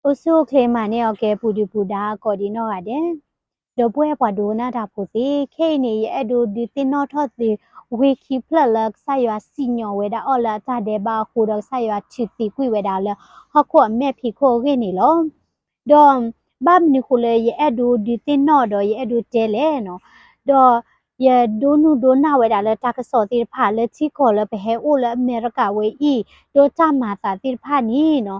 အိၣ်ဆူၣ်အိၣ်ချ့မၤန့ၢ်အီၤကဲ ပူၤဒုးပူၤဒါ ကိးဒံနီၢ်ဂၤဒဲး, ဒီပုၢ်ဝဲၢ်ပှၤဒိကနၣ်တၢ်ဖိသ့ၣ်, ခဲအံၤန့ၣ် ယအဲၣ်ဒိးဒုးသ့ၣ်နီၣ်ထီၣ်သု ဝံခံဖျၢၣ်လၢကစၢ်ယွၤစံၣ်ညီၣ်ဝဲဒၣ်အီၤလၢအတၢ်ဒဲးဘးအဃိဒီး ကစၢ်ယွၤထုးသံကွံာ်ဝဲဒၣ်လၢ ဟီၣ်ခိၣ်အမဲာ်ဖံးခိၣ်အဂ့ၢ်န့ၣ်လီၤ. ဒီး ဘၣ်မနုၤဃိလၢယအဲၣ်ဒိးဒုးသ့ၣ်နီၣ်ဒီး ယအဲၣ်ဒိးတဲလဲၣ်နီၤ, ဒီး ယဒိးနုၢ်ဒိးနၢ်ဝဲဒၣ်လၢတၢ်ကစီၣ်သ့ၣ်တဖၣ် လၢထံကီၢ်လၢပဟဲအိၣ်လၢအမဲရကၤဝဲအံၤ, ဒီးတၢ်မၤသးသ့ၣ်တဖၣ်န့ၣ်နီၤ,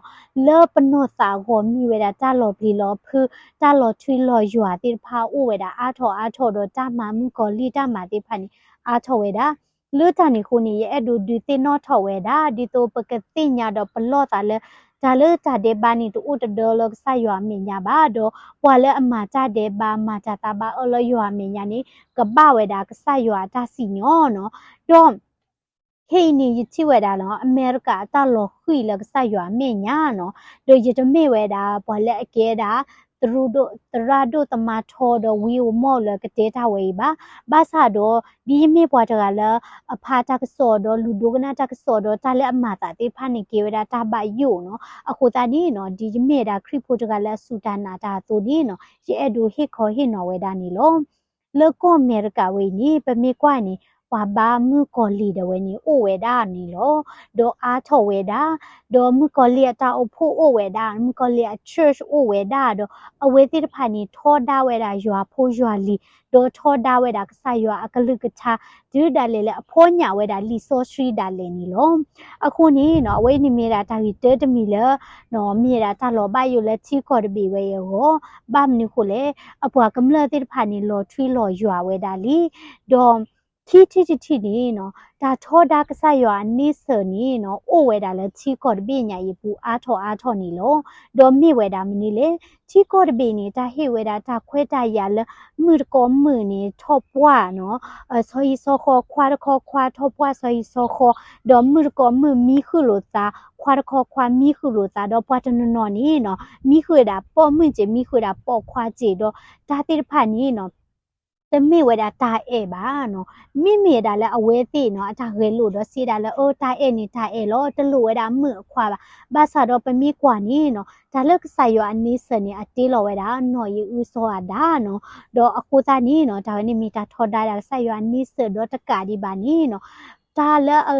လၢပနီၢ်သးအဂီၢ်မ့ၢ်ဝဲဒၣ်တၢ်လီၤပျံၤလီၤဖုး, တၢ်လီၤထွံလီၤယွၤသ့ၣ်တဖၣ်အိၣ်ဝဲဒၣ်အါထီၣ်အါထီၣ်ဒီး တၢ်မၤမုၣ်ကီၤလံၢ်တၢ်မၤသ့ၣ်တဖၣ်န့ၣ် အါထီၣ်ဝဲဒၣ်. လၢတၢ်န့ၣ်အဃိန့ၣ် ယအဲၣ်ဒိးဒုးသ့ၣ်နီၣ်ထီၣ်ဝဲဒၣ် ဒ်သိးပကသ့ၣ်ညါဒီးပလီၢ်သးလၢ တၢ်လၢတၢ်ဒဲးဘးန့ၣ် တအိၣ်တဒၢလၢကစၢ်ယွၤအမဲာ်ညါဘၣ်, ဒီးပှၤလၢအမၤတၢ်ဒဲးဘး မၤတၢ်သးဘၣ်အၢလၢယွၤအမဲာ်ညါန့ၣ် ကဘၣ်ဝဲဒၣ်ကစၢ်ယွၤအတၢ်စံၣ်ညီၣ်နီၤ. ဒီး ခဲအံၤန့ၣ် ယထံၣ်ဝဲဒၣ်နီၤ အမဲရကၤအတၢ်လီၤဃံၤလၢကစၢ်ယွၤအမဲာ်ညါနီၤ, ဒီးယတမ့ၢ်ဝဲဒၣ် ပှၤလၢအကဲဒၣ် သရၣ်ဒိၣ်သမါထီဒီးဝံဧိၤမီၣ်လၢကတဲတၢ်ဝဲအံၤဘၣ်. ဘၣ်ဆၣ်ဒီး ဒ်ယမ့ၢ်ပှၤတဂၤလၢ အဖးတၢ်ကစီၣ်ဒီးလူၤဒိကနၣ်တၢ်ကစီၣ်ဒီး တၢ်လၢအမၤသးသ့ၣ်တဖၣ်န့ၣ် ကဲဝဲဒၣ်တၢ်ဘၣ်ယိၣ်နီၤ. အဃိသတးန့ၣ်နီၤ ဒ်ယမ့ၢ်ဝဲဒၣ်ခရံာ်ဖိတဂၤလၢအစူၢ်တၢ်နာ်တၢ်အသိးန့ၣ်နီၤ ယအဲၣ်ဒိးဟ့ၣ်ခီဟ့ၣ်နီၤဝဲဒၣ်န့ၣ်လီၤ. လၢကီၢ်အမဲရကၤဝဲအံၤန့ၣ် ပမ့ၢ်ကွၢ်န့ၣ် ပှၤဘါမုၣ်ကီၤလံၢ်ဒၣ်ဝဲန့ၣ် အိၣ်ဝဲဒၣ်န့ၣ်လီၤ. ဒီးအါထီၣ်ဝဲဒၣ်, ဒီးမုၣ်ကီၤလံၢ်အတၢ်အိၣ်ဖှိၣ်အိၣ်ဝဲဒၣ်, မုၣ်ကီၤလံၢ်အ church အိၣ်ဝဲဒၣ်ဒီး အဝဲသ့ၣ်တဖၣ်န့ၣ် ထီဒါဝဲဒၣ်ယွၤဖိယွၤလံၤ, ဒီးထီဒါဝဲဒၣ်ကစၢ်ယွၤအကလုၢ်ကထါ တုၤဒၣ်လဲာ်လၢအဖီညၣ်ဝဲဒၣ်လံာ်စီဆှံဒၣ်လဲာ်န့ၣ်လီၤ. အဃိန့ၣ်နီၤ အဝဲန့ၣ်မ့ၢ်ဒၣ်တၢ်ဂ့ၢ်တၢတမံၤလၢ မ့ၢ်ဒၣ်တၢ်လီၤဘၣ်ယိၣ်လၢထံကီၢ်တဘ့ၣ်ဝဲအံၤအဂီၢ်, ဘၣ်မနုၤဃိလဲၣ်, အပှၤကမျၢၢ်သ့ၣ်တဖၣ်န့ၣ် လီၤထွံလီၤယွၤဝဲဒၣ်လံ. ဒီး ခံထံၣ်တထံၣ်န့ၣ်နီၤ တၢ်ထီဒါကစၢ်ယွၤအန့ဆၢၣ်န့ၣ်နီၤ အိၣ်ဝဲဒၣ်လၢထံကီၢ်တဘ့ၣ်ညါအံၤအပူၤအါထီၣ်အါထီၣ်န့ၣ်လီၤ. ဒီးမ့ၢ်ဝဲဒၣ်မနုၤလဲၣ်, ထံကီၢ်တဘ့ၣ်န့ၣ် တၢ်ဟ့ၣ်ဝဲဒၣ်တၢ်ခွဲးတၢ်ယာ်လၢ မုၣ်တကိးမုၣ်န့ၣ် ထီၣ်ပှၢ်နီၤ ဆီဟံၣ်ဆီဃီ, ခွါတခီခွါထီၣ်ပှၢ်ဆီဟံၣ်ဆီဃီ, ဒီးမုၣ်တကိးမုၣ်မံဃုာ်လိာ်သး, ခွါတခီခွါမံဃုာ်လိာ်သး, ဒီးပှၤတနီၤနီၤန့ၣ်နီၤ မံဃုာ်ဝဲဒၣ်ပိာ်မုၣ်စ့ၢ်, မံဃုာ်ဝဲဒၣ်ပိာ်ခွါစ့ၢ်, ဒီးတၢ်သ့ၣ်တဖၣ်န့ၣ်နီၤ တမ့ၢ်ဝဲဒၣ်တၢ်အဲၣ်ဘၣ်နီၤ. မ့မ့ၢ်ဒၣ်လၢအဝဲသ့ၣ်နီၤ အတၢ်ဂဲၤလိာ်ဒီးစံးဒၣ်လၢ အၢ တၢ်အဲၣ်န့ၣ်တၢ်အဲၣ်လီၤ, တလိၣ်ဝဲဒၣ်မုၣ်အခွါဘၣ်. ဘၣ်ဆၣ်ဒီးပမ့ၢ်ကွၢ်န့ၣ်နီၤ တၢ်လၢကစၢ်ယွၤအန့ဆၢၣ်န့ၣ် အတ့လီၤဝဲဒၣ် နီၢ်အံၣ်အုစီၤအၤဒၣ်နီၤ. ဒီးအဃိသတးန့ၣ်နီၤ တၢ်ဝဲန့ၣ်မ့ၢ်တၢ်ထီဒါဒၣ်ကစၢ်ယွၤအန့ဆၢၣ်ဒီးတကးဒံးဘၣ်န့ၣ်နီၤ တၢ်လၢအ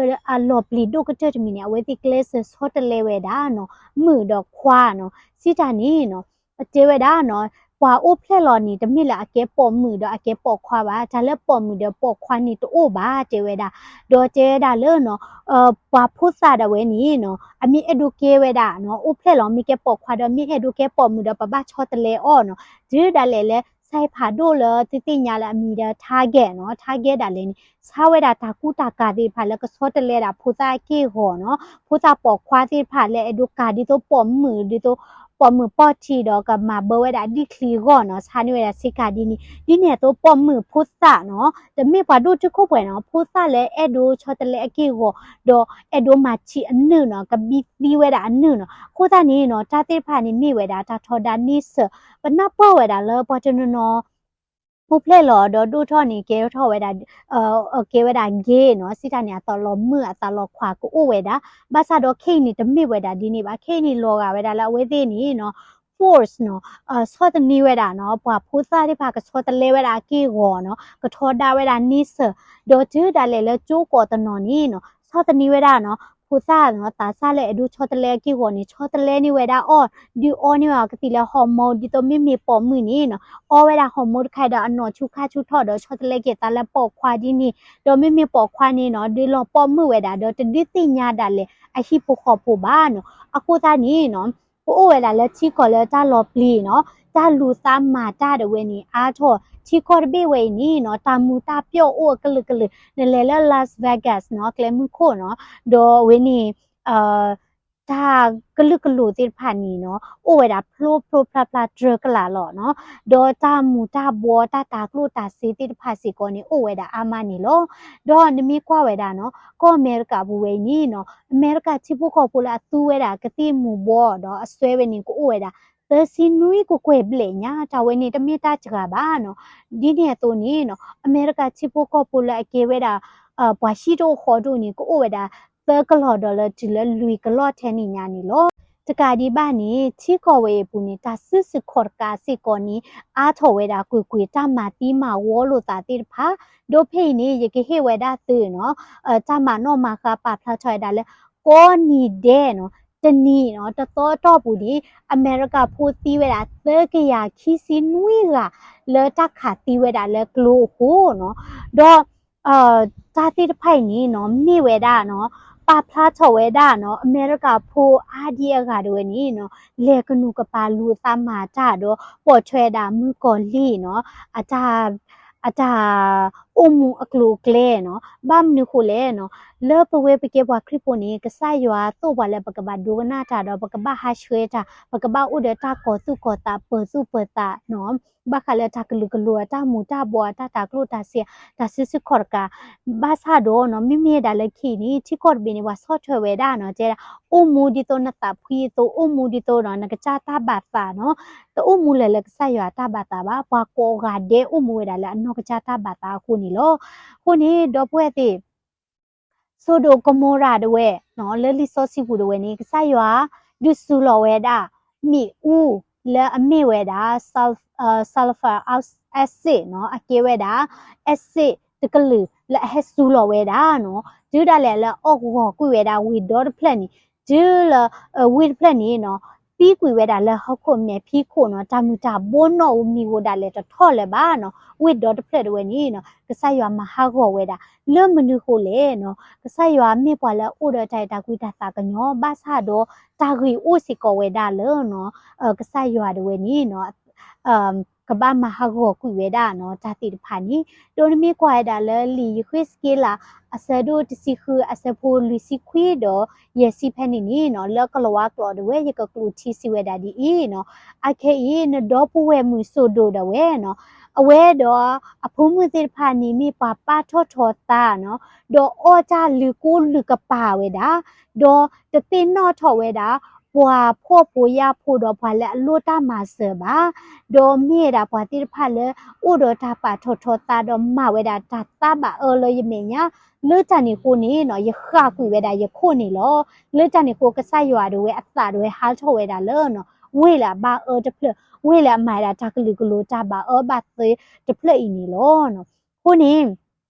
လီၤပျံၤဒိၣ်ကတၢၢ်တမံၤန့ၣ် အဝဲသ့ၣ်ကျဲးစၢးဆီတလဲဝဲဒၣ်နီၤ မုၣ်ဒီးခွါနီၤ. စံးတၢ်န့ၣ်နီၤ တဲဝဲဒၣ်နီၤ ပှၤအိၣ်ဖျဲၣ်လီၤန့ၣ် တမ့ၢ်လၢအကဲပိာ်မုၣ်ဒီးအကဲပိာ်ခွါဘၣ်, တၢ်လၢပိာ်မုၣ်ဒီးပိာ်ခွါန့ၣ်တအိၣ်ဘၣ် တဲဝဲဒၣ်. ဒီးတဲဝဲဒၣ်လၢနီၤ ပှၤဖိသၣ်ဒၣ်ဝဲန့ၣ်နီၤ အမ့ၢ်အဲၣ်ဒိးကဲဝဲဒၣ်နီၤ အိၣ်ဖျဲၣ်လီၤ မ့ၢ်ကဲပိာ်ခွါဒီး မ့ၢ်အဲၣ်ဒိးကဲပိာ်မုၣ်ဒီး ပဘၣ်ဆီတလဲအီၤနီၤ. တုၤဒၣ်လဲာ်လၢ စဲးဖးဒိၣ်လၢသုသ့ၣ်ညါလၢအမံၤဒီး Target နီၤ Target ဒၣ်လဲာ်န့ၣ် ဆါဝဲဒၣ်တၢ်ကူတၢ်ကၤသ့ၣ်တဖၣ်လၢကဆီတလဲဒၣ်ဖိသၣ်အက့ၢ်အဂီၤနီၤ, ဖိသၣ်ပိာ်ခွါသ့ၣ်တဖၣ်လၢအဲၣ်ဒိးကၤဒ်သိးပိာ်မုၣ် ဒ်သိး ပိာ်မုၣ်ပီၢ်ထံဒီးကမၤဘၢဝဲဒၣ်ဒ်ချံအဂီၢ်နီၤ, ဆါန့ၢ်ဝဲဒၣ်ဆ့ကၤဒ်န့ၣ် ဒ်န့ၣ်အသိးပိာ်မုၣ်ဖိသၣ်နီၤ တမ့ၢ်ပှၤဒိၣ်တုာ်ခိၣ်ပှဲၤနီၤ, ဖိသၣ်လၢအဲၣ်ဒိးဆီတလဲအက့ၢ်အဂီၤ ဒီးအဲၣ်ဒိးမၤထံအနုာ်နီၤ ကဘံသံဝဲဒၣ်အနုာ်နီၤ. အဃိသတးန့ၣ်နီၤ တၢ်သ့ၣ်တဖၣ်န့ၣ်မ့ၢ်ဝဲဒၣ်တၢ်ထီဒါန့ဆၢၣ်, ပနၢ်ပၢၢ်ဝဲဒၣ်လၢပှၤတနီၤနီၤ အိၣ်ဖျဲၣ်လီၤဒီးဒိၣ်ထီၣ်န့ၣ် ကဲထီၣ်ဝဲဒၣ် ကဲဝဲဒၣ် gay နီၤ, စံးတၢ်န့ၣ် အသးလီၤမုၣ် အသးလီၤခွါကအိၣ်ဝဲဒၣ်. ဘၣ်ဆၣ်ဒီးခဲအံၤန့ၣ် တမ့ၢ်ဝဲဒၣ်ဒ်န့ၣ်ဘၣ်, ခဲအံၤန့ၣ် လီၤဂာ်ဝဲဒၣ်လၢအဝဲသ့ၣ်န့ၣ်နီၤ force နီၤ ဆီၣ်သနံးဝဲဒၣ်နီၤ ပှၤဖိသၣ်သ့ၣ်တဖၣ် ကဆီတလဲဝဲဒၣ်အက့ၢ်အဂီၤနီၤ ကထီဒါဝဲဒၣ်န့ဆၢၣ်, ဒီးတုၤဒၣ်လဲာ်လၢကၠိကိးတနီၤန့ၣ်နီၤ ဆီၣ်သနံးဝဲဒၣ်နီၤ ဖိသၣ်နီၤ သးစၢ်လၢအဲၣ်ဒိးဆီတလဲအက့ၢ်အဂီၤန့ၣ် ဆီတလဲန့ၢ်ဝဲဒၣ်အီၣ်, ဒုးအီန့ၢ်ဝဲအီၤကသံၣ်လၢ hormone ဒ်သိးမ့မ့ၢ်ပိာ်မုၣ်န့ၣ်နီၤ အီဝဲဒၣ် hormone တခါဒီးအနီၢ်ဆူၣ်ခါဆူၣ်ထီၣ်ဒီး ဆီတလဲက့ၤသးလၢပိာ်ခွါဒ်န့ၣ်, ဒီးမ့မ့ၢ်ပိာ်ခွါန့ၣ်နီၤ ဒုးလီၤပိာ်မုၣ်ဝဲဒၣ်ဒီး တဒုးသ့ၣ်ညါဒၣ်လဲာ်အဟံၣ်ဖိဃီဖိဘၣ်နီၤ. အဃိသတးန့ၣ်နီၤ ပအိၣ်ဝဲဒၣ်လၢထံကီၢ်လၢတၢ်လီၤပျံၤနီၤ တၢ်လူၤသးမၤတၢ်ဒၣ်ဝဲန့ၣ် အါထီၣ် ထံကီၢ်တဘ့ၣ်ဝဲအံၤန့ၣ်နီၤ တၢ်မူၤတၢ်ပျီၣ်အိၣ်အကလုာ်ကလုာ်, နလဲၤလၢ Las Vegas နီၤ ကျဲမုၢ်ခိၣ်နီၤ ဒီးဝဲန့ၣ် တၢ်ကလုာ်ကလိၤသ့ၣ်တဖၣ်န့ၣ်နီၤ အိၣ်ဝဲဒၣ်ဖျိဖျိဖျါဖျါတြၢၤကလာ်လီၤနီၤ, ဒီးတၢ်မူၤတၢ်ဘှီတၢ်တၤကျိၣ်တၤစ့သ့ၣ်တဖၣ်စ့ၢ်ကီးန့ၣ် အိၣ်ဝဲဒၣ်အါမးန့ၣ်လီၤ. ဒီးနမ့ၢ်ကွၢ်ဝဲဒၣ်နီၤ ကီၢ်အမဲရကၤပူၤဝဲအံၤန့ၣ်နီၤ အမဲရကၤထံဖိကီၢ်ဖိလၢအသူဝဲဒၣ်ကသံၣ်မူၤဘှီဒီးအစွဲဝဲန့ၣ် ကအိၣ်ဝဲဒၣ် သၢဆံနွံကကွဲၢ်ဘျဲၣ်ညါ, တၢ်ဝဲန့ၣ်တမ့ၢ်တၢ်စှၤဘၣ်နီၤ. ဒ်န့ၣ်အသိးန့ၣ်နီၤ အမဲရကၤထံဖိကီၢ်ဖိလၢအကဲဝဲဒၣ် ပှၤဟံၣ်တအိၣ်ဃီတအိၣ်န့ၣ် ကအိၣ်ဝဲဒၣ် သၢကလီၢ်ဒီးလၢတုၤလၢလွံၢ်ကလီၢ်ထဲန့ၣ်ညါန့ၣ်လီၤ. တကးဒံးဘၣ်န့ၣ် ထံကီၢ်ဝဲအံၤအပူၤန့ၣ် တၢ်စုဆူၣ်ခီၣ်တကးစ့ၢ်ကီးန့ၣ် အါထီၣ်ဝဲဒၣ်ကွ့ၢ်ကွ့ၢ် တၢ်မၤသံမၤဝီလိာ်သးသ့ၣ်တဖၣ်, ဒီးဖဲအံၤန့ၣ် ယကဟ့ၣ်ဝဲဒၣ်သုနီၤ, တၢ်မၤနီၣ်မၤဃါပာ်ဖျါထီၣ်ဝဲဒၣ်လၢ ကိးနံၤဒဲးနီၤ, တနံၤနီၤ တသီအတီၢ်ပူၤန့ၣ် အမဲရကၤဖိသံဝဲဒၣ်သၢကယၤခံဆံနွံဂၤ လၢတၢ်ခးသံဝဲဒၣ်လၢကျိအဃိနီၤ, ဒီး တၢ်သ့ၣ်တဖၣ်အံၤန့ၣ်နီၤ မ့ၢ်ဝဲဒၣ်နီၤ ပာ်ဖျါထီၣ်ဝဲဒၣ်နီၤ အမဲရကၤဖိအါဒံအဂၤတဝဲန့ၣ်နီၤ လဲၤကနူၤကပၤလူၤအသးမၤတၢ်ဒီး ပိာ်ထွဲဝဲဒၣ်မုၣ်ကီၤလံၢ်နီၤ အတၢ် အတၢ်အိၣ်မူအကျိၤအကျဲနီၤ. ဘၣ်မနုၤဃိလဲၣ်နီၤ လၢပဝဲပကဲပှၤခရံာ်ဖိန့ၣ် ကစၢ်ယွၤသိၣ်ပှၤလၢပကဘၣ်ဒိကနၣ်တၢ်ဒီး ပကဘၣ်ဟးဆှဲးတၢ် ပကဘၣ်အိၣ်ဒီးတၢ်ကီၤသူၣ်ကီၤသးပၢၤသူၣ်ပၢၤသးနီၤ ဘၣ်ဃးလၢတၢ်ကလုာ်ကလိၤ တၢ်မူၤတၢ်ဘှီး တၢ်တၤကျိၣ်တၤစ့ တၢ်စုဆူၣ်ခီၣ်တကး ဘၣ်ဆၣ်ဒီးနီၤ မ့မ့ၢ်ဒၣ်လၢခံအံၤန့ၣ် ထံကီၢ်တဘ့ၣ်န့ၣ် ပှၤဆီၣ်ထွဲဝဲဒၣ်နီၤ တဲဒၣ် အိၣ်မူဒ်သိးနသးဖှံအသိး အိၣ်မူဒ်သိးနီၤ နကစၢ်တၢ်ဘၣ်သးနီၤ တအိၣ်မူလၢၤလၢကစၢ်ယွၤတၢ်ဘၣ်သးဘၣ် ပှၤကိးဂၤဒဲးအိၣ်မူဝဲဒၣ်လၢအနီၢ်ကစၢ်တၢ်ဘၣ်သးအဃိန့ၣ်လီၤ. အဃိန့ၣ် ဒီပုၢ်ဝဲၢ်သ့ၣ် စိၤဒိၣ်ကမိၤရၤတဝဲနီၤ လၢလံာ်စီဆှံပူၤတဝဲန့ၣ် ကစၢ်ယွၤဒုးစူၤလီၤဝဲဒၣ် မ့ၣ်အူလၢအမ့ၢ်ဝဲဒၣ် sulf- အ sulfur acid နီၤ အကဲဝဲဒၣ် acid တကလုာ်လၢအဟဲစူၤလီၤဝဲဒၣ်နီၤ တုၤဒၣ်လဲာ်လၢအီၣ်ဂီၤကွံာ်ဝဲဒၣ်ဝ့ၢ်ဒီတဖျၢၣ်န့ၣ် တုၤလၢ ဝ့ၢ်တဖျၢၣ်န့ၣ်နီၤ သံကွံာ်ဝဲဒၣ်လၢဟီၣ်ခိၣ်မဲာ်ဖံးခိၣ်နီၤ တၢ်မုၢ်တၢ်ဘိနီၣ်ဧိၤမံၤဧိၤဒၣ်လဲာ်တထီၣ်လၢၤဘၣ်နီၤ ဝ့ၢ်ဒီတဖျၢၣ်တဝဲန့ၣ်နီၤ ကစၢ်ယွၤမၤဟးဂီၤဝဲဒၣ် လၢမနုၤဃိလဲၣ်နီၤ ကစၢ်ယွၤမ့ၢ်ပှၤလၢအအိၣ်ဒီးတၢ်အဲၣ်တၢ်ကွံတၢ်သးကညီၤ ဘၣ်ဆၣ်ဒီးတၢ်ဂ့ၢ်အိၣ်စ့ၢ်ကီးဝဲဒၣ်လၢနီၤ ကစၢ်ယွၤတဝဲန့ၣ်နီၤ ကဘၣ်မၤဟးဂီၤကွံာ်ဝဲဒၣ်နီၤ တၢ်သ့ၣ်တဖၣ်န့ၣ် ဒီးနမ့ၢ်ကွၢ်ဝဲဒၣ်လၢလံာ်ယဃ့းစက့လး အဆၢဒိၣ်တဆံဃု အဆၢဖိလွံၢ်ဆံခွံဒီး ယဲၢ်ဆံဖဲန့ၣ်န့ၣ်နီၤ လၢကလံးဝါကျိာ်တဝဲ ယကကျိးထံစံးဝဲဒၣ်ဒ်အံၤနီၤ အခဲအံၤ နဒီပုၢ်ဝဲၢ်မုၣ်စိၤဒိၣ်ဒၣ်ဝဲနီၤ အဝဲဒီးအဖိမုၣ်သ့ၣ်တဖၣ်န့ၣ်မ့ၢ်ပှၤပာ်ထီၣ်ထီသးနီၤ ဒီးအီၣ်တၢ်လုၢ်ကိလုၢ်ကပၤဝဲဒၣ် ဒီးတသ့ၣ်နီၣ်ထီၣ်ဝဲဒၣ် ပှၤဖှီၣ်ဖိယာ်ဖိဒီးပှၤလၢအလိၣ်တၢ်မၤစၢၤဘၣ် ဒီးမ့ၢ်ဝဲဒၣ်ပှၤသ့ၣ်တဖၣ်လၢ အိၣ်ဒီးတၢ်ပာ်ထီၣ်ထီသးဒီးမၤဝဲဒၣ်တၢ်သးဘၣ်အၢလၢယမဲာ်ညါ လၢတၢ်န့ၣ်အဃိန့ၣ်နီၤ ယဃၣ်ကွံာ်ဝဲဒၣ်ယခိၣ်န့ၣ်လီၤ. လၢတၢ်န့ၣ်အဃိကစၢ်ယွၤဒၣ်ဝဲအသးဒၣ်ဝဲဟးထီၣ်ဝဲဒၣ်လၢနီၤ ဝ့ၢ်လၢအဘၣ်အၢတဖျၢၣ် ဝ့ၢ်လၢအမၤဝဲဒၣ်တၢ်ကလုာ်ကလိၤတၢ်ဘၣ်အၢဘၣ်သီတဖျၢၣ်အံၤန့ၣ်လီၤ. အဃိန့ၣ်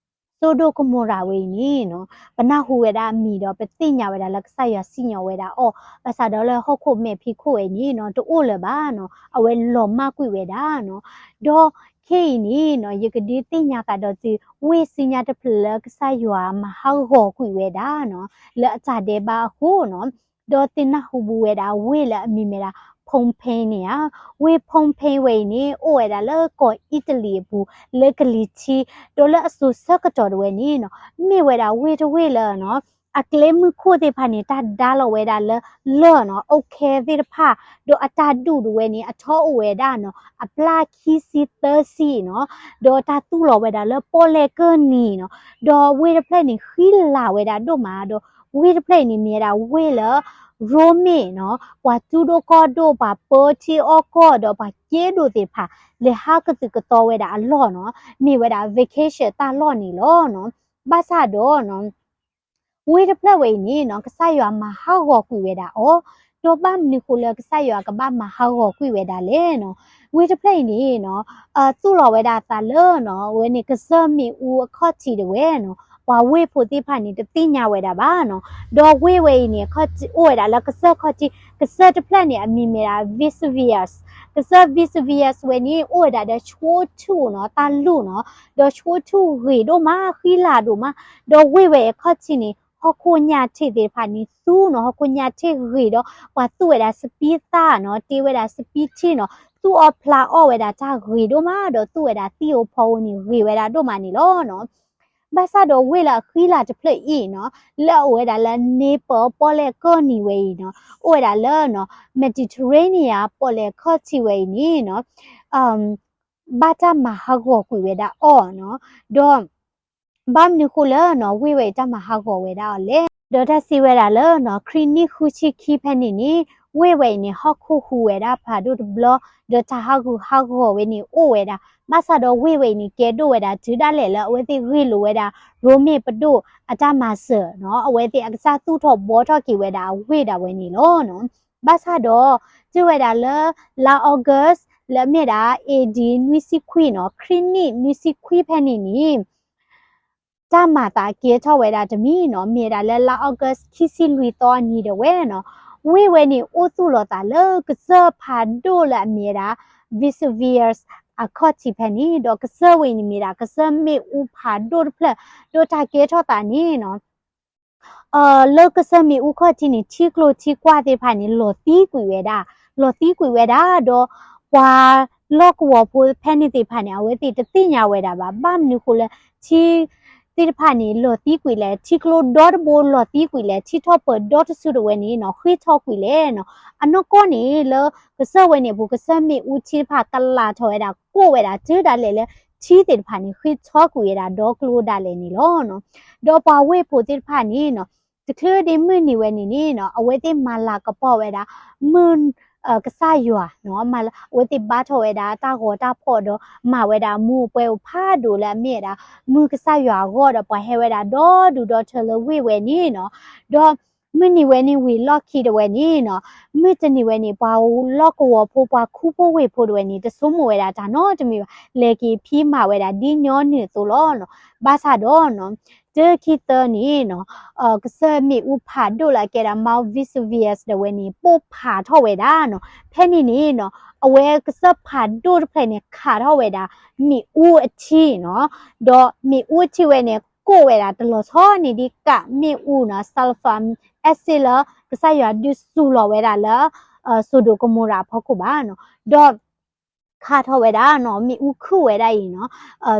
စိၤဒိၣ်ကမိၤရၤဝဲအံၤန့ၣ်နီၤ ပနၢ်ဟူဝဲဒၣ်အမံၤဒီးပသ့ၣ်ညါဝဲဒၣ်လၢကစၢ်ယွၤစံၣ်ညီၣ်ဝဲဒၣ်အီၤ ဘၣ်ဆၣ်ဒီးလၢဟီၣ်ခိၣ်မဲာ်ဖံးခိၣ်ဝဲအံၤန့ၣ်နီၤ တအိၣ်လၢၤဘၣ်နီၤ အဝဲလီၤမၢ်ကွံာ်ဝဲဒၣ်နီၤ ဒီးခဲအံၤန့ၣ်နီၤ ယကဒုးသ့ၣ်ညါဃုာ်ဒီးသု ဝ့ၢ်ဆူညါတဖျၢၣ်လၢကစၢ်ယွၤမၤဟးဂီၤကွံာ်ဝဲဒၣ်နီၤ လၢအတၢ်ဒဲးဘးအဃိနီၤ ဒီးသ့ၣ်နၢ်ဟူဘူးဝဲဒၣ်ဝ့ၢ်လၢအမံၤမ့ၢ်ဒၣ် Pompeii န့ၣ်ဧါ ဝ့ၢ် Pompeii ဝဲအံၤန့ၣ် အိၣ်ဝဲဒၣ်လၢကီၢ်အံၣ်တလံၤအပူၤ လၢကလံၤထံး ဒီးလၢအစိၤဆၢကတီၢ်တဝဲန့ၣ်နီၤ မ့ၢ်ဝဲဒၣ်ဝ့ၢ်တဝ့ၢ်လၢနီၤ အကျဲမုၢ်ခိၣ်သ့ၣ်တဖၣ်န့ၣ် တၢ်ဒါလီၤဝဲဒၣ်လၢလၢၢ်နီၤ အူခဲသ့ၣ်တဖၣ် ဒီးအတၢ်ဒူၣ်တဝဲန့ၣ် အထီအိၣ်ဝဲဒၣ်နီၤ အပျၢ်ခံဆံသၢဆံနီၤ ဒီးတၢ်သူၣ်လီၤဝဲဒၣ်လၢပီၣ်လဲၣ်ကၢၢ်နံၤနီၤ ဒီးဝ့ၢ်တဖျၢၣ်န့ၣ် ဃံလၤဝဲဒၣ်ဒိၣ်မးဒီး ဝ့ၢ်တဖျၢၣ်အံၤန့ၣ် မ့ၢ်ဝဲဒၣ်ဝ့ၢ်လၢ ရိမ့ၤနီၤ ပှၤတူၢ်ဒိၣ်ကီၢ်ဒိၣ် ပှၤပၢထံအီၣ်ကီၢ်ဒီးပှၤကဲဒိၣ်သ့ၣ်တဖၣ် လဲၤဟးကသုၣ်ကသီဝဲဒၣ်အလီၢ်နီၤ မ့ၢ်ဝဲဒၣ် vacation တၢ်လီၢ်န့ၣ်လီၤနီၤ ဘၣ်ဆၣ်ဒီးနီၤ ဝ့ၢ်တဖျၢၣ်ဝဲအံၤန့ၣ်နီၤ ကစၢ်ယွၤမၤဟးဂီၤကွံာ်ဝဲဒၣ်အီၤ, ဒီးဘၣ်မနုၤဃိလၢကစၢ်ယွၤကဘၣ်မၤဟးဂီၤကွံာ်ဝဲဒၣ်လဲၣ်နီၤ, ဝ့ၢ်တဖျၢၣ်အံၤန့ၣ်နီၤ သူၣ်လီၤဝဲဒၣ်အသးလၢနီၤ အဝဲန့ၣ်ကစၢၢ်မ့ၣ်အူအခီၣ်ထံးတဝဲနီၤ, ပှၤဝ့ၢ်ဖိသ့ၣ်တဖၣ်န့ၣ် တသ့ၣ်ညါဝဲဒၣ်ဘၣ်နီၤ, ဒီးဝ့ၢ်ဝဲအံၤန့ၣ် အိၣ်ဝဲဒၣ်လၢကစၢၢ်ခီၣ်ထံး, ကစၢၢ်တဖျၢၣ်န့ၣ် အမံၤမ့ၢ်ဒၣ် Vesuvius, ကစၢၢ် Vesuvius ဝဲန့ၣ် အိၣ်ဝဲဒၣ်ဒီးဆှိထူၣ်နီၤ တၢ်လူၢ်နီၤ, ဒီးဆှိထူၣ်ဂ့ၤဒိၣ်မး ဃံလၤဒိၣ်မး, ဒီးဝ့ၢ်ဝဲအခီၣ်ထံးန့ၣ် ဟီၣ်ခိၣ်ညၣ်ထ့ၣ်သ့ၣ်တဖၣ်န့ၣ်သူနီၤ, ဟီၣ်ခိၣ်ညၣ်ထ့ၣ်ဂ့ၤဒီး ပှၤသူၣ်ဝဲဒၣ်စပံးသၣ်နီၤ, တ့ဝဲဒၣ်စပံးထံနီၤ, သူၣ်အီၣ်ဖျးအီၣ်ဝဲဒၣ်တၢ်ဂ့ၤဒိၣ်မး ဒီးသူၣ်ဝဲဒၣ်သံၣ်ဧိၤဖီဧိၤန့ၣ် ဂ့ၤဝဲဒၣ်ဒိၣ်မးန့ၣ်လီၤနီၤ. ဘၣ်ဆၣ်ဒီးဝ့ၢ်လၢအဃံလၤတဖျၢၣ်အံၤနီၤ လၢအအိၣ်ဝဲဒၣ်လၢ Naples ပီၣ်လဲၣ်ကၢၢ်နံၤဝဲအံၤနီၤ အိၣ်ဝဲဒၣ်လၢ Mediterranean ပီၣ်လဲၣ်ခီၣ်ထံးဝဲအံၤန့ၣ်နီၤ ဘၣ်တၢ်မၤဟးဂီၤကွံာ်ဝဲဒၣ်အီၤနီၤ, ဒီး ဘၣ်မနုၤဃိလၢနီၤ ဝ့ၢ်ဝဲအံၤတၢ်မၤဟးဂီၤဝဲဒၣ်အီၤလဲၣ်, ဒီးတၢ်စံးဝဲဒၣ်လၢနီၤ ခရံာ်နံၣ်ဃုဆံခံဖဲန့ၣ်န့ၣ် ဝ့ၢ်ဝဲအံၤန့ၣ် ဟီၣ်ခိၣ်ဟူးဝဲဒၣ်ဖးဒိၣ်တဘျီ, ဒီးတၢ်ဟးဂူာ်ဟးဂီၤဝဲန့ၣ်အိၣ်ဝဲဒၣ်, ဘၣ်ဆၣ်ဒီးဝ့ၢ်ဝဲအံၤန့ၣ် ကဲဒိၣ်ဝဲဒၣ်တုၤဒၣ်လဲာ်လၢအဝဲသ့ၣ်ဂ့ၢ်လိာ်ဝဲဒၣ် ရိမ့ၤပဒိၣ်အတၢ်မၤစၢၤနီၤ, အဝဲသ့ၣ်အကစၢ်သူၣ်ထီၣ်ဘှီထီၣ်က့ၤဝဲဒၣ်အဝ့ၢ်ဒၣ်ဝဲန့ၣ်လီၤနီၤ. ဘၣ်ဆၣ်ဒီး တုၤဝဲဒၣ်လၢ လါ August လၢအမ့ၢ်ဒၣ် A D နွံဆံခွံနီၤ, ခရံာ်နံၣ်နွံဆံခွံဖဲန့ၣ်န့ၣ် တၢ်မၤသးကဲထီၣ်ဝဲဒၣ်တမံၤနီၤ, မ့ၢ်ဒၣ်လၢလါ August ခံဆံလွံၢ်သီအနံၤဒၣ်ဝဲနီၤ, ဝ့ၢ်ဝဲန့ၣ်အိၣ်သူၣ်လီၤသးလၢကစၢၢ်ဖးဒိၣ်လၢအမ့ၢ်ဝဲဒၣ် Vesuvius အခီၣ်ထံးဖဲန့ၣ်, ဒီးကစၢၢ်ဝဲအံၤန့ၣ်မ့ၢ်ဒၣ်ကစၢၢ်မ့ၣ်အူဖးဒိၣ်တဖျၢၣ်, ဒီးတၢ်ကဲထီၣ်သးန့ၣ်နီၤ လၢကစၢၢ်မ့ၣ်အူခီၣ်ထံးန့ၣ် ထံကျိထံကွၢ်သ့ၣ်တဖၣ်န့ၣ် လီၤသံကွံာ်ဝဲဒၣ်, လီၤသံကွံာ်ဝဲဒၣ်, ဒီးပှၤလီၢ်ကဝီၤဖိဖဲန့ၣ်သ့ၣ်တဖၣ်န့ၣ် အဝဲသ့ၣ်တသ့ၣ်ညါဝဲဒၣ်ဘၣ်, ဘၣ်မနုၤဃိလၢ ထံသ့ၣ်တဖၣ်န့ၣ် လီၤသံကွံာ်လဲၣ်, ထံကျိဒီတဘိလီၤသံကွံာ်လဲၣ်, ထံထီၣ်ပၢၢ်ဒီတဆူတဝဲန့ၣ်နီၤ ဃ့ၢ်ထီၣ်ကွံာ်လဲၣ်နီၤ, အနီၢ်ကီၢ်န့ၣ် လၢကစၢၢ်ဝဲန့ၣ်အပူၤ ကစၢၢ်မ့ၣ်အူထံတဖၣ်ကလာ်ထီၣ်ဝဲဒၣ် ကိၢ်ဝဲဒၣ် တုၤဒၣ်လဲာ်လၢ ထံသ့ၣ်တဖၣ်န့ၣ် ဃ့ၢ်ထီၣ်ကွံာ်ဝဲဒၣ်ဒီကျိဒၣ်လဲာ်န့ၣ်လီၤ. ဒီးပှၤဝ့ၢ်ဖိသ့ၣ်တဖၣ်န့ၣ်နီၤ တချုးဒ့မုၢ်နံၤဝဲန့ၣ်န့ၣ်နီၤ အဝဲသ့ၣ်မၤလၤကပီၤဝဲဒၣ် မုၢ်ကစၢ်ယွၤနီၤ, အဝဲသ့ၣ်ဘါထီၣ်ဝဲဒၣ်တၢ်ဂီၤတၢ်ဖီၣ်ဒီး မၤဝဲဒၣ်မူးအပွဲအိၣ်ဖးဒိၣ်လၢအမ့ၢ်ဝဲဒၣ် မုၢ်ကစၢ်ယွၤအဂီၢ်ဒီး ပှၤဟဲဝဲဒၣ်ဒီဒူၣ်ဒီထၢလၢဝ့ၢ်ဝဲန့ၣ်နီၤ, ဒီးမုၢ်နံၤဝဲန့ၣ်ဝံၤလီၢ်ခံတဝဲန့ၣ်နီၤ, မုၢ်တနံၤဝဲန့ၣ် ပှၤလီၢ်ကဝီၤဖိ ပှၤခူဖိဝ့ၢ်ဖိတဝဲန့ၣ် တဆိကမိၣ်ဝဲဒၣ်တၢ်နီတမံၤဘၣ်, လဲၤက့ၤဖံးမၤဝဲဒၣ်ဒ်ညီနုၢ်အသိးလီၤနီၤ. ဘၣ်ဆၣ်ဒီးနီၤ တၢခံသၢန့ၣ်နီၤ ကစၢၢ်မ့ၣ်အူဖးဒိၣ်လၢအကဲဒၣ် Mount Vesuvius တဝဲန့ၣ် ပိၢ်ဖးထီၣ်ဝဲဒၣ်နီၤ. ဖဲန့ၣ်န့ၣ်နီၤ အဝဲကစၢၢ်ဖးဒိၣ်တဖျၢၣ်န့ၣ် ခးထီၣ်ဝဲဒၣ် မ့ၣ်အူအထံနီၤ, ဒီးမ့ၣ်အူအထံဝဲန့ၣ် ကိၢ်ဝဲဒၣ်တလီၤဆီန့ၣ်ဒ်ကးမ့ၣ်အူနီၤ sulfur acid လၢ ကစၢ်ယွၤဒုးစူၤလီၤဝဲဒၣ်လၢ စိဒိၣ်ကမိၤရၤအဖီခိၣ်ဘၣ်နီၤ, ဒီး ခးထီၣ်ဝဲဒၣ်နီၤ မ့ၣ်အူခုၣ်ဝဲဒၣ်အံၤနီၤ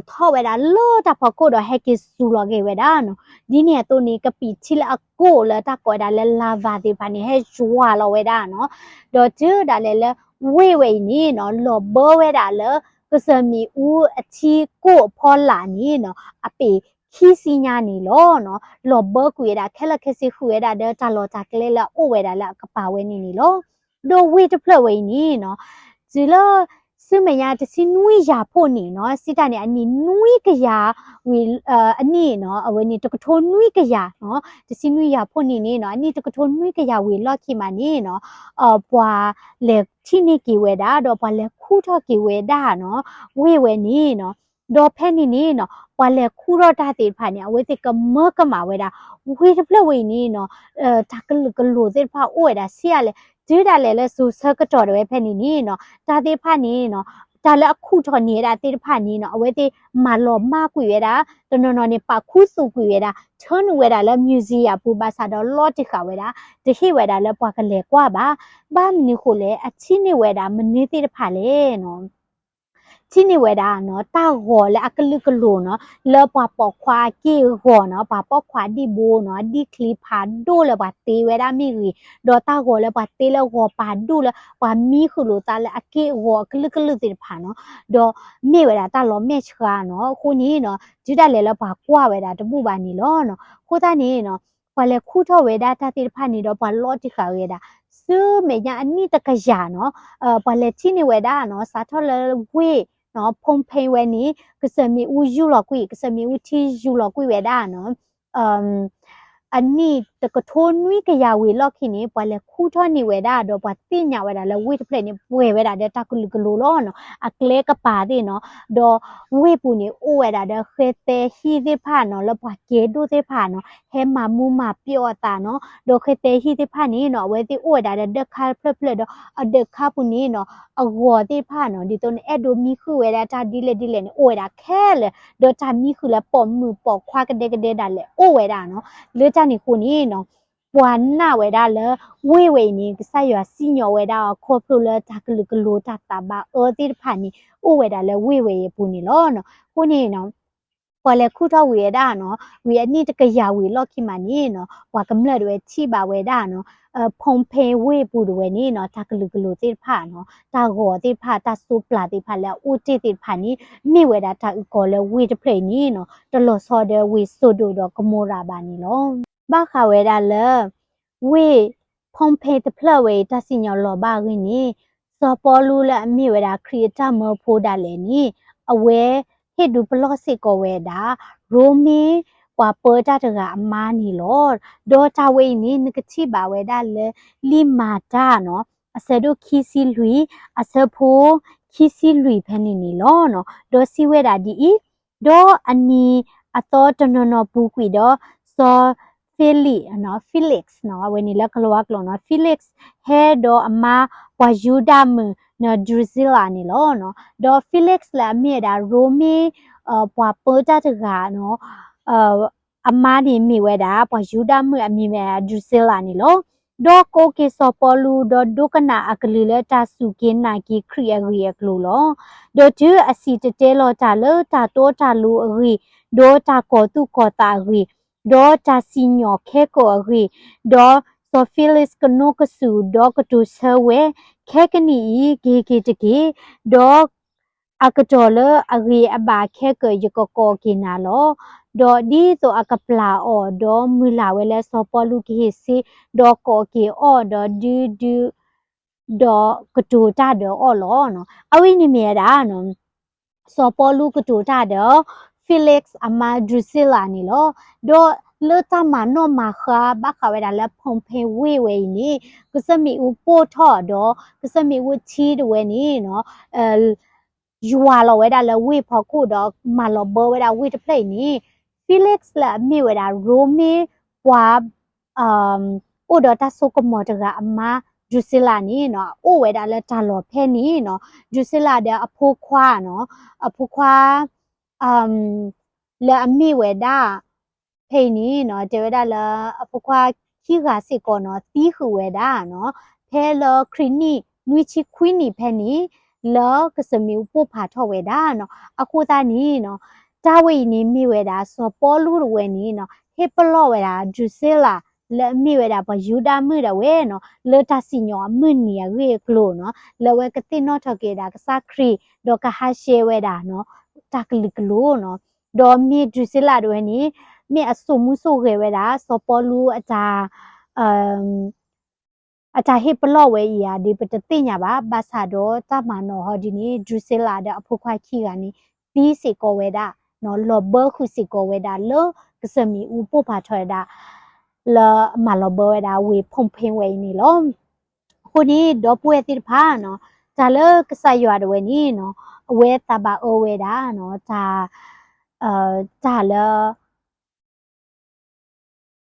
ထီၣ်ဝဲဒၣ်လၢတၢ်ဖီခိၣ်ဒီးဟဲက့ၤစူၤလီၤက့ၤဝဲဒၣ်နီၤ. ဒ်န့ၣ်အသိးန့ၣ် ကပံာ်ထံလၢအကိၢ်လၢတၢ်ကိးဝဲဒၣ်လၢ lava သ့ၣ်တဖၣ်န့ၣ် ဟဲယွၤလီၤဝဲဒၣ်နီၤ, ဒီးတုၤဒၣ်လဲာ်လၢ ဝ့ၢ်ဝဲအံၤန့ၣ်နီၤ လီၤဘၢဝဲဒၣ်လၢ ကစၢၢ်မ့ၣ်အူအထံကိၢ်အဖီလာ်န့ၣ်နီၤ အပ့ၤခံဆံညါန့ၣ်လီၤနီၤ. လီၤဘၢကွံာ်ဝဲဒၣ်ခဲလၢာ်ခဲဆ့ ဃုာ်ဝဲဒၣ်ဒီးတၢ်လီၢ်တၢ်ကျဲလၢအအိၣ်ဝဲဒၣ်လၢအကပၤဝဲန့ၣ်န့ၣ်လီၤ. ဒီးဝ့ၢ်တဖျၢၣ်ဝဲအံၤန့ၣ်နီၤ တုၤလၢ ဆူမဲာ်ညါတဆံနွံယၤဖှိၣ်န့ၣ်နီၤ စံးတၢ်န့ၣ် အနံၣ်နွံကယၤဝံၤ အနံၣ်နီၤ အဝဲန့ၣ် တကထိနွံကယၤနီၤ တဆံနွံယၤဖှိၣ်န့ၣ်န့ၣ်နီၤ အနံၣ်တကထိနွံကယၤဝံၤအလီၢ်ခံမးန့ၣ်နီၤ ပှၤလဲၤထံၣ်န့ၢ်က့ၤဝဲဒၣ် ဒီးပှၤလဲၤခူၣ်ထီၣ်က့ၤဝဲဒၣ်နီၤ ဝ့ၢ်ဝဲန့ၣ်နီၤ. ဒီးဖဲန့ၣ်န့ၣ်နီၤ ပှၤလဲၤခူၣ်ထီၣ်တၢ်သ့ၣ်တဖၣ်န့ၣ် အဝဲသ့ၣ်ကမၢကမၣ်ဝဲဒၣ် ဝ့ၢ်တဖျၢၣ်ဝဲအံၤန့ၣ်နီၤ တၢ်ကလုာ်ကလိၤသ့ၣ်တဖၣ်အိၣ်ဝဲဒၣ်ဆံးအါလဲၣ်, တုၤဒၣ်လဲာ်လၢစိၤဆၢကတီၢ်တဝဲဖဲန့ၣ်န့ၣ်နီၤ တၢ်သ့ၣ်တဖၣ်န့ၣ်နီၤ တၢ်လၢအခူၣ်ထီၣ်န့ၢ်ဝဲဒၣ်သ့ၣ်တဖၣ်န့ၣ်နီၤ အဝဲသ့ၣ်မၤလီၤမၢ်ကွံာ်ဝဲဒၣ် တနီၤနီၤန့ၣ် ပာ်ခူသူၣ်ကွံာ်ဝဲဒၣ် ထၢနုာ်ဝဲဒၣ်လၢ museum အပူၤ ဘၣ်ဆၣ်ဒီးလီၤတံၢ်ဃာ်ဝဲဒၣ် တဟ့ၣ်ဝဲဒၣ်လၢပှၤကလဲၤကွၢ်ဘၣ်. ဘၣ်မနုၤဃိလဲၣ် အထံၣ်န့ၢ်ဝဲဒၣ်မနုၤသ့ၣ်တဖၣ်လဲၣ်နီၤ ထံၣ်န့ၢ်ဝဲဒၣ်နီၤ တၢ်ဂီၤလၢအကလုာ်ကလိၤနီၤ လၢပှၤပိာ်ခွါအက့ၢ်အဂီၤနီၤ ပှၤပိာ်ခွါဒံၣ်ဘိနီၤ ဒံၣ်ချံဖးဒိၣ်လၢပှၤတ့ဝဲဒၣ်မ့ၢ်ဂ့ၤ, ဒီးတၢ်ဂီၤလၢပှၤတ့လၢဂီၤပၤဒိၣ်လၢ ပှၤမံဃုာ်လိာ်သးလၢအက့ၢ်အဂီၤအကလုာ်ကလုာ်သ့ၣ်တဖၣ်နီၤ, ဒီးမ့ၢ်ဝဲဒၣ်တၢ်လီၤမဲာ်ဆှးနီၤ. အဃိန့ၣ်နီၤ တုၤဒၣ်လဲာ်လၢပှၤကွၢ်ဝဲဒၣ်တဘူၣ်ဘၣ်န့ၣ်လီၤနီၤ. အဃိသတးန့ၣ်နီၤ ပှၤလဲၤခူၣ်ထီၣ်ဝဲဒၣ်တၢ်သ့ၣ်တဖၣ်န့ၣ်ဒီးပှၤလီၤတံၢ်ဃာ်ဝဲဒၣ် ဆူမဲာ်ညါအနံၣ်တကယၤနီၤ ပှၤလဲၤထံၣ်န့ၢ်ဝဲဒၣ်နီၤ စးထီၣ်လၢဝ့ၢ်နီၤ Pompeii ဝဲန့ၣ် ကစၢၢ်မ့ၣ်အူယူၢ်လီၤကွံာ် ကစၢၢ်မ့ၣ်အူထံယူၢ်လီၤကွံာ်ဝဲဒၣ်နီၤ အနံၣ်တကထိနွံကယၤဝံၤလီၢ်ခံန့ၣ် ပှၤလဲၤခူၣ်ထီၣ်န့ၢ်ဝဲဒၣ် ဒီးပှၤသ့ၣ်ညါဝဲဒၣ်လၢဝ့ၢ်တဖျၢၣ်န့ၣ် ပှဲၤဝဲဒၣ်ဒီးတၢ်ကလုာ်ကလိၤလီၤနီၤ အကျဲကပၤသ့ၣ်နီၤ ဒီးဝ့ၢ်ပူၤန့ၣ် အိၣ်ဝဲဒၣ်ဒီးဃဲသဲဟံၣ်သ့ၣ်တဖၣ်နီၤ လၢပှၤကဲဒိၣ်သ့ၣ်တဖၣ်နီၤ ဟဲမၤမူမၤပျီၣ်အသးနီၤ ဒီးဃဲသဲဟံၣ်သ့ၣ်တဖၣ်န့ၣ်နီၤ အဝဲသ့ၣ်အိၣ်ဝဲဒၣ်ဒီးဒၢးခါဖျၢၣ်ဖျၢၣ်ဒီး အဒၢးခါပူၤန့ၣ်နီၤ အဂီၤသ့ၣ်တဖၣ်နီၤ ဒ်သိးန့ၣ် အဲၣ်ဒိးမံဃုာ်ဝဲဒၣ်တၢ်ဒ်လဲၣ်ဒ်လဲၣ်န့ၣ် အိၣ်ဝဲဒၣ်ခဲလၢာ် ဒီးတၢ်မံဃုာ်လၢပိာ်မုၣ်ပိာ်ခွါကဒဲကဒဲဒၣ်လဲာ်အိၣ်ဝဲဒၣ်နီၤ. လၢတၢ်န့ၣ်အဃိန့ၣ်နီၤ ပှၤနာ်ဝဲဒၣ်လၢ ဝ့ၢ်ဝဲအံၤန့ၣ် ကစၢ်ယွၤစံၣ်ညီၣ်ဝဲဒၣ်အီၤခီဖျိလၢတၢ်ကလုာ်ကလိၤတၢ်သးဘၣ်အၢသ့ၣ်တဖၣ်န့ၣ် အိၣ်ဝဲဒၣ်လၢဝ့ၢ်ဝဲအံၤအပူၤန့ၣ်လီၤနီၤ. အဃိန့ၣ်နီၤ ပှၤလဲၤခူၣ်ထီၣ်ဝံၤဝဲဒၣ်နီၤ ဝံၤအနံၣ်တကယၤဝံၤလီၢ်ခံမးန့ၣ်နီၤ ပှၤကမျၢၢ်တဝဲထံၣ်ဘၣ်ဝဲဒၣ်နီၤ Pompeii ဝ့ၢ်ပူၤတဝဲန့ၣ်နီၤ တၢ်ကလုာ်ကလိၤသ့ၣ်တဖၣ်နီၤ တၢ်ဂီၤသ့ၣ်တဖၣ် တၢ်စိးပျၢ်သ့ၣ်တဖၣ်လၢအအိၣ်တ့ၢ်သ့ၣ်တဖၣ်န့ၣ် မ့ၢ်ဝဲဒၣ်တၢ်အုၣ်ကီၤလၢဝ့ၢ်တဖျၢၣ်အံၤန့ၣ်နီၤ တလီၤဆီဒီးဝ့ၢ်စိဒိၣ်ဒီးကမိၤရၤဘၣ်န့ၣ်လီၤ. ဘၣ်ဃးဝဲဒၣ်လၢ ဝ့ၢ် Pompeii တဖျၢၣ်ဝဲအံၤ တၢ်စံၣ်ညီၣ်လီၤဘၣ်အဂ့ၢ်န့ၣ် စီၤပီလူးလၢအမ့ၢ်ဝဲဒၣ်ခရံာ်အတၢ်မၢဖိဒၣ်လဲာ်န့ၣ် အဝဲဟ့ၣ်ဒုးပလီၢ်စ့ၢ်ကီးဝဲဒၣ် ရိမ့ၤ ပှၤပၢတၢ်တဂၤအမါန့ၣ်လီၤ. ဒီးတၢ်ဝဲအံၤန့ၣ် နကထံၣ်ဘၣ်ဝဲဒၣ်လၢ လံာ်မၤတၢ်နီၤ အဆၢဒိၣ်ခံဆံလွံၢ် အဆၢဖိခံဆံလွံၢ်ဖဲန့ၣ်န့ၣ်လီၤ. ဒီးစံးဝဲဒၣ်ဒ်အံၤ, ဒီးအနံၤအသီတနီၤနီၤပူၤကွံာ်ဒီး စီၤ Felix နီၤ Felix နီၤ အဝဲန့ၣ်လၢကလၤဝါကျိာ်နီၤ Felix ဟဲဒီးအမါပှၤယူဒၤမုၣ်နီၤ Drusilla န့ၣ်လီၤ. ဒီး Felix လၢအမ့ၢ်ဝဲဒၣ် ရိမ့ၤ ပှၤပၢတၢ်တဂၤနီၤ အမါန့ၣ်မ့ၢ်ဝဲဒၣ် ပှၤယူဒၤမုၣ်အမံၤမ့ၢ် Drusilla န့ၣ်လီၤ. ဒီးကိးက့ၤစီၤပီလူး ဒီးဒိကနၣ်အကလုၢ်လၢတၢ်စူၢ်က့ၤနာ်က့ၤခရံာ်အဂ့ၢ်အကျိၤလီၤ. ဒီးတုၤအစံၣ်တဲၤတဲလီၤတၢ်လၢတၢ်တီတၢ်လိၤအဂ့ၢ်, ဒီးတၢ်ကီၤသူၣ်ကီၤသးအဂ့ၢ်, ဒီးတၢ်စံၣ်ညီၣ်ခဲကိာ်အဂ့ၢ်, ဒီးစီၤ Felix ကနိးကစူၣ် ဒီးကတိၤဆၢဝဲ, ခဲကနံၣ်အံၤကဟ့ၣ်က့ၤတက့ၢ်, ဒီး အကတီၢ်လၢအဂ့ၤအဘၣ်ခဲကၢၣ်ယကကိးက့ၤနၤလီၤ. ဒီးဒ်သိးအကပျၢ်အီၤ, ဒီးမုၢ်လၢ်ဝဲလၢစီၤပီလူးကဟ့ၣ်စ့, ဒီးကိးက့ၤအီၤ, ဒီးဒုးဒုး, ဒီးကတိၤတၢ်ဒီးအီၤလီၤ. အဝဲန့ၣ်မ့ၢ်ဝဲဒၣ် စီၤပီလူးကတိၤတၢ်ဒီး Felix အမါ Drusilla န့ၣ်လီၤ. ဒီးလၢတၢ်မၤနီၣ်မၤဃါဘၣ်ဃးဝဲဒၣ်လၢ Pompeii ဝ့ၢ်ဝဲအံၤန့ၣ် ကစၢၢ်မ့ၣ်အူပိၢ်ထီၣ်ဒီး ကစၢၢ်မ့ၣ်အူထံတဝဲန့ၣ်နီၤ ယွၤလီၤဝဲဒၣ်လၢဝ့ၢ်ဖီခိၣ်ဒီးမၤလီၤဘၢဝဲဒၣ်ဝ့ၢ်တဖျၢၣ်အံၤန့ၣ် Felix လၢအမ့ၢ်ဝဲဒၣ်ရိမ့ၤပှၤ အိၣ်ဒီးတၢ်စိကမီၤတဂၤအမါ Drusilla န့ၣ်နီၤ အိၣ်ဝဲဒၣ်လၢတၢ်လီၢ်ဖဲန့ၣ်နီၤ Drusilla ဒီးအဖိခွါနီၤ အဖိခွါ လၢအမ့ၢ်ဝဲဒၣ် ဖဲအံၤန့ၣ်နီၤ တဲဝဲဒၣ်လၢ အဖိခွါခံဂၤစ့ၢ်ကီးနီၤ သံဃုာ်ဝဲဒၣ်နီၤ ဖဲလၢခရံာ်နံၣ်နွံဆံခွံနံၣ်ဖဲန့ၣ် လၢကစၢၢ်မ့ၣ်အူပိၢ်ဖးထီၣ်ဝဲဒၣ်နီၤ အဃိသတးန့ၣ်နီၤ တၢ်ဝဲအံၤန့ၣ်မ့ၢ်ဝဲဒၣ် စီၤပီလူးတဝဲန့ၣ်နီၤ ဟ့ၣ်ပလီၢ်ဝဲဒၣ် Drusilla လၢအမ့ၢ်ဝဲဒၣ်ပှၤယူဒၤမုၣ်ဒၣ်ဝဲနီၤ လၢတၢ်စံၣ်ညီၣ်အမုၢ်နံၤအဂ့ၢ်အကျိၤနီၤ လၢအဝဲကသ့ၣ်နီၣ်ထီၣ်က့ၤဝဲဒၣ်ကစၢ်ခရံာ် ဒီးကဟးဆှဲးဝဲဒၣ်နီၤ တၢ်ကလုာ်ကလိၤနီၤ ဒီးမ့ၢ် Drusilla တဝဲန့ၣ် မ့ၢ်အစိာ်မူစိာ်ဂဲၤဝဲဒၣ် စီၤပီလူးအတၢ် အတၢ်ဟ့ၣ်ပလီၢ်ဝဲအံၤဧါ ဒ်ပတသ့ၣ်ညါဘၣ် ဘၣ်ဆၣ်ဒီးတၢ်မၤနီၣ်ဟီဒ်န့ၣ် Drusilla ဒီးအဖိခွါခံဂၤန့ၣ် သံစ့ၢ်ကီးဝဲဒၣ် လီၤဘၢဃုာ်စ့ၢ်ကီးဝဲဒၣ်လၢကစၢၢ်မ့ၣ်အူပိၢ်ဖးထီၣ်ဝဲဒၣ် လၢအမၤလီၤဘၢဝဲဒၣ်ဝ့ၢ် Pompeii ဝဲအံၤန့ၣ်လီၤ. အဃိန့ၣ် ဒီပုၢ်ဝဲၢ်သ့ၣ်တဖၣ်နီၤ တၢ်လၢကစၢ်ယွၤတဝဲန့ၣ်နီၤ အဝဲသးဘၣ်အၢဝဲဒၣ်နီၤ တၢ် တၢ်လၢ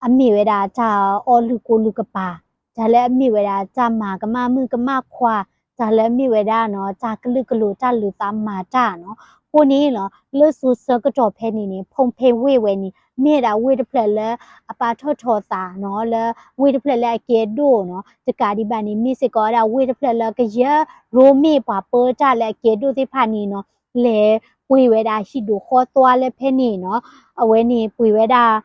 အမ့ၢ်ဝဲဒၣ်တၢ်အီၣ်လုၢ်ကိၢ်လုၢ်ကပၤ, တၢ်လၢအမ့ၢ်ဝဲဒၣ်တၢ်မၤကမၣ်မုၣ်ကမၣ်ခွါ, တၢ်လၢအမ့ၢ်ဝဲဒၣ်နီၤ တၢ်ကလုာ်ကလိၤတၢ်လုၢ်သးမၤတၢ်နီၤ. အဃိန့ၣ်နီၤ လၢစိၤဆၢကတီၢ်ဖဲန့ၣ်န့ၣ် Pompeii ဝ့ၢ်ဝဲန့ၣ် မ့ၢ်ဝဲဒၣ်ဝ့ၢ်တဖျၢၣ်လၢအပာ်ထီၣ်ထီသးနီၤ လၢဝ့ၢ်တဖျၢၣ်လၢအကဲဒိၣ်နီၤ တကးဒံးဘၣ်န့ၣ် မ့ၢ်စ့ၢ်ကီးဝဲဒၣ်ဝ့ၢ်တဖျၢၣ်လၢကယဲၢ် ရိမ့ၤပှၤပၢတၢ်လၢအကဲဒိၣ်သ့ၣ်တဖၣ်န့ၣ်နီၤ လဲၤပှ့ၤဝဲဒၣ်ဟံၣ်ဒိၣ်ဃီသွါလၢဖဲန့ၣ်နီၤ, အဝဲန့ၣ်ပှ့ၤဝဲဒၣ်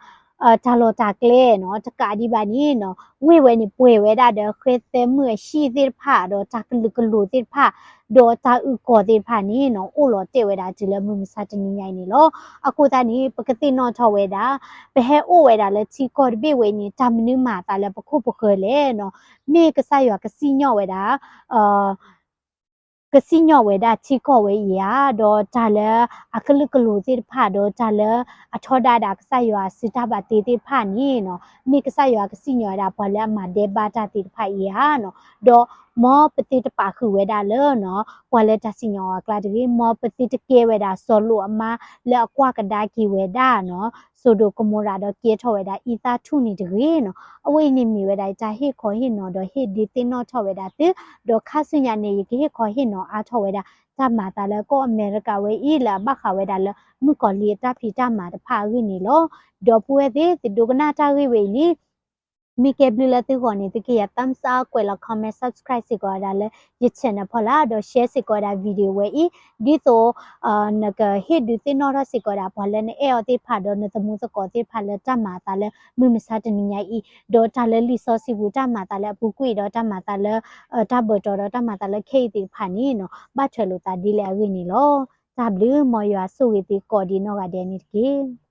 တၢ်လီၢ်တၢ်ကျဲနီၤ, တကးဒံးဘၣ်န့ၣ်နီၤ ဝ့ၢ်ဝဲန့ၣ်ပှ့ၤဝဲဒၣ်ဒီးဃဲသဲမုၢ်အဟံၣ်သ့ၣ်တဖၣ် ဒီးတၢ်ကလုာ်ကလိၤသ့ၣ်တဖၣ် ဒီးတၢ်အုၣ်ကီၤသ့ၣ်တဖၣ်န့ၣ်နီၤ အိၣ်လီၤတဲာ်ဝဲဒၣ်တုၤလၢမုၢ်မဆါတနံၤညါအံၤန့ၣ်လီၤ. အဃိသတးန့ၣ် ပကသ့ၣ်နီၣ်ထီၣ်ဝဲဒၣ် ပဟဲအိၣ်ဝဲဒၣ်လၢထံကီၢ်တဘ့ၣ်ဝဲအံၤန့ၣ် တၢ်မနုၤမၤအသးလၢပခိၣ်ပဃၢၤလဲၣ်နီၤ, မ့ၢ်ကစၢ်ယွၤကစံၣ်ညီၣ်ဝဲဒၣ် ကစံၣ်ညီၣ်ဝဲဒၣ်ထံကီၢ်ဝဲအံၤဧါ, ဒီးတၢ်လၢအကလုာ်ကလိၤသ့ၣ်တဖၣ် ဒီးတၢ်လၢအထီဒါဒၣ်ကစၢ်ယွၤအစုတၢ်ဘၣ်တ့သ့ၣ်တဖၣ်န့ၣ်နီၤ, မ့ၢ်ကစၢ်ယွၤကစံၣ်ညီၣ်ဝဲဒၣ်ပှၤလၢအမၤဒဲးဘးတၢ်သ့ၣ်တဖၣ်အံၤဧါနီၤ, ဒီးမ်ပသုတပာ်ဃုာ်ဝဲဒၣ်လၢနီၤ ပှၤလၢတၢ်စံၣ်ညီၣ်အကျါတဂ့ၤ, မ်ပသုတကဲဝဲဒၣ်စီၤလိာ်အမါလၢအကွၢ်ကဒါက့ၤဝဲဒၣ်နီၤ စိၤဒိၣ်ကမိၤရၤဒီးကဲထီၣ်ဝဲဒၣ်အံသၣ်ထူၣ်န့ၣ်တဂ့ၤနီၤ. အဝဲအံၤန့ၣ်မ့ၢ်ဝဲဒၣ်တၢ်ဟ့ၣ်ခီဟ့ၣ်နီၤဒီးဟ့ၣ်ဒုးသ့ၣ်နီၣ်ထီၣ်ဝဲဒၣ်သု, ဒီးခါဆူညါန့ၣ် ယကဟ့ၣ်ခီဟ့ၣ်နီၤအါထီၣ်ဝဲဒၣ် တၢ်မၤအသးလၢကီၢ်အမဲရကၤဝဲအံၤလၢအဘၣ်ဃးဝဲဒၣ်လၢမုၣ်ကီၤလံၢ်အတၢ်ဖံးတၢ်မၤတဖၣ်အဂ့ၢ်န့ၣ်လီၤ. ဒီပုၢ်ဝဲၢ်သ့ၣ် သုဒိကနၣ်တၢ်ဂ့ၢ်ဝဲအံၤလံ မ့ၢ်ကဲဘျုးလၢသုဂီၢ်န့ၣ် သုကယၤ thumbs up ကွဲးလီၤ comment subscribe စ့ၢ်ကီးဝဲဒၣ်လၢယ channel ဖီလာ် ဒီး share စ့ၢ်ကီးဝဲဒၣ် video ဝဲအံၤ ဒ်သိး နကဟ့ၣ်ဒုးသ့ၣ်နီၣ်ထီၣ်စ့ၢ်ကီးဝဲဒၣ် ပှၤလၢနအဲၣ်အီၤသ့ၣ်တဖၣ် ဒီးနသမူသကိးသ့ၣ်တဖၣ်လၢတၢ်မၤအသးလၢမုၢ်မဆါတနံၤညါအံၤ ဒီးတၢ်လၢလံာ်စီဆှံပူၤတၢ်မၤအသးလၢအပူၤကွံာ် ဒီးတၢ်မၤအသးလၢ တၢ်ဘၢၣ်တီၤဒီးတၢ်မၤအသးလၢခဲအံၤသ့ၣ်တဖၣ်န့ၣ်နီၤ ဘၣ်ထွဲလိာ်သးဒ်လဲၣ်အဂ့ၢ်န့ၣ်လီၤ. တၢ်ဘျုး မ်ယွၤဆိၣ်ဂ့ၤသုကိးဒံးနီၢ်ဂၤဒဲးန့ၣ်တက့ၢ်.